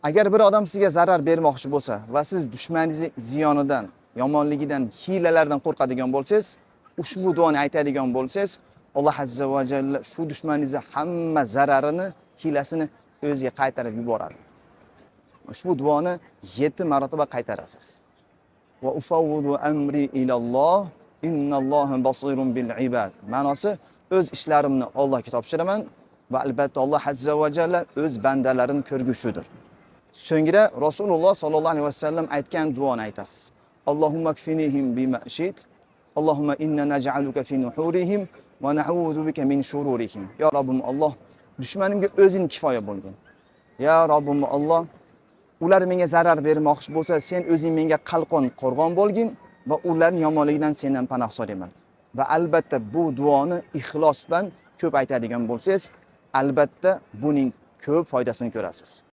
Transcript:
Agar bir odam sizga zarar bermoqchi bo'lsa va siz dushmaningizni ziyonidan, yomonligidan, hiylalardan qo'rqadigan bo'lsangiz, ushbu duoni aytadigan bo'lsangiz, Alloh azza va jalla shu dushmaningizni hamma zararini, hiylasini o'ziga qaytarib yuboradi. Ushbu duoni 7 marotaba qaytarasiz. Va ufawwidu amri ilalloh innalloha basirun bil ibad. Ma'nosi, o'z ishlarimni Allohga topshiraman va albatta Alloh azza va jalla o'z bandalarini ko'rguchidir. So'ngra Rasululloh sollallohu alayhi vasallam aytgan duoni aytasiz. Allohumma kfinihim bima shit. Allohumma inna naj'aluka fi nuhurihim va na'udhu bika min shururihim. Ya Robbim Alloh, dushmanimga o'zing kifoya bo'lgin. Ya Robbim Alloh, ular menga zarar bermoqchi bo'lsa, sen o'zing menga qalqon, qo'rg'on bo'lgin va ularning yomonligidan sendan panoh so'rayman. Va albatta bu duoni ixlos bilan ko'p aytadigan bo'lsangiz, albatta buning ko'p foydasini ko'rasiz.